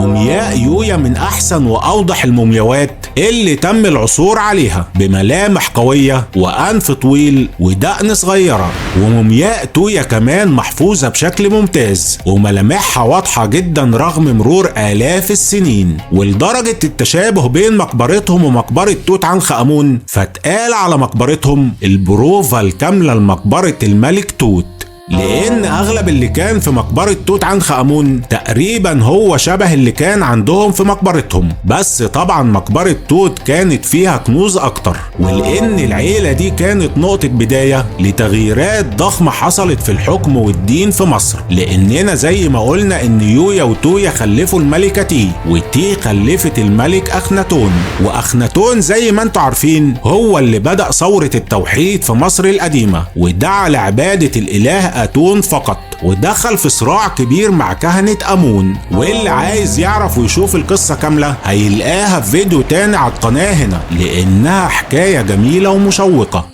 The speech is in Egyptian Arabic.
ومومياء يويا من احسن واوضح المومياوات اللي تم العثور عليها، بملامح قوية وانف طويل ودقن صغيرة. ومومياء تويا كمان محفوظة بشكل ممتاز وملامحها واضحة جدا رغم مرور آلاف السنين، ولدرجة التشابه بين مقبرتهم ومقبرة توت عنخ آمون فاتقال على مقبرتهم البروفا الكاملة لمقبرة الملك توت، لان اغلب اللي كان في مقبرة توت عنخ امون تقريبا هو شبه اللي كان عندهم في مقبرتهم، بس طبعا مقبرة توت كانت فيها كنوز اكتر. ولان العيلة دي كانت نقطة بداية لتغييرات ضخمة حصلت في الحكم والدين في مصر، لاننا زي ما قلنا ان يويا وتويا خلفوا الملكة تي، وتي خلفت الملك اخناتون، واخناتون زي ما انتم عارفين هو اللي بدأ ثورة التوحيد في مصر القديمة ودعا لعبادة الاله أتون فقط، ودخل في صراع كبير مع كهنة أمون. واللي عايز يعرف ويشوف القصة كاملة هيلقاها في فيديو تاني على القناة هنا، لأنها حكاية جميلة ومشوقة.